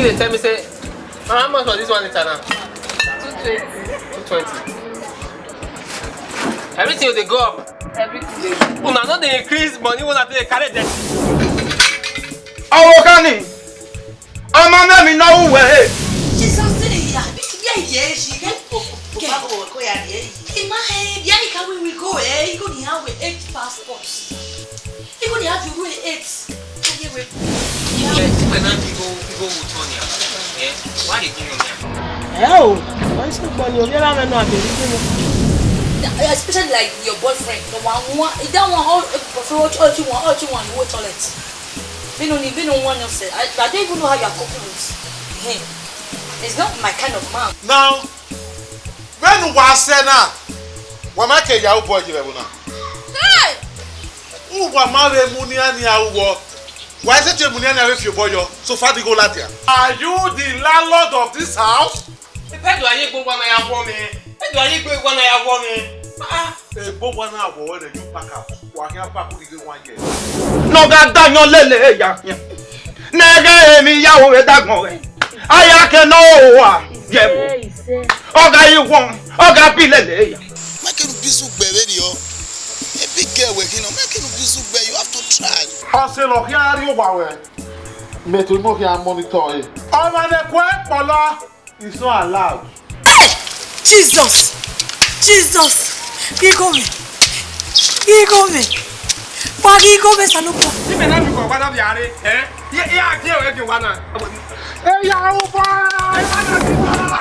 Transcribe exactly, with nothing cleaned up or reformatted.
They tell me say, "Ah, how much for this one liter now?" Two twenty. Two twenty. Everything dey go up. Everything dey go. Una no dey increase money wey una take dey carry dirty. Ọvbokhan ni, ọ ma miẹn emwi ne ọ ru uwẹ re. Jesus, say ya, ya, ya, ya, ya. Ima he, ya ni ka we we go, eh, igho ni a we eight passports. Igho ni a we eight. Aye we. Yes, when I go, go with Tonya. Eh? Why you give me? Ẹ o, wọ́n ṣe gbọ́ ni orí ẹ̀rọ mẹ́nu àbẹ̀rẹ̀ gbé wọn. Especially like your boyfriend, no one, one, that one, all, all, all, all, all, all, toilet. Binu ni, binu one yourself. I, I don't even know how you are coping with him. He's not my kind of man. Now, vbene uwa sẹ na, wa ma ke ya obọ yi vbe ẹvbo na. Hey! Uwa ma vbe mu nian nian uwọ. Wa i sẹtin mu nian nian vbe fi obọ yọ, so far the go ladian. Are you the landlord of this house? Ebe do aye gbe wa na ya wọ mẹ. Ebe do aye gbe wa na ya wọ mẹ. Ah, ah. Egbe wa na wọ wẹ ne you pack up. Wa khian pack up ighe one year. Ne ọ gha da ayọn lele ya khian. Ne ghẹ emwi ya ru vbe dagbọn rẹ. Aya ke ne ọ wa ye vbo. Ọ gha yi wọ, ọ gha bi lele ya. Ma kenu bi zugbe vberriọ. Ebi gẹ wẹ khin nọ, ma kenu bi zugbe, you have to try. Ọ sẹ lọ khian rrie owa ruẹ. Mẹ to no khian monitor ẹre. Ọmwa ne ẹko ẹre kpọlọ. It's not allowed. Hey! Jesus! Jesus! Igho mwẹ! Igho mwẹ! Wa ghi igho mwẹ, Osanobua! Imẹ na miẹn uwa na vbe a rre, eh? Ye, ye a gie ruẹ gie uwa na. Eya, uba, uba na ti uba.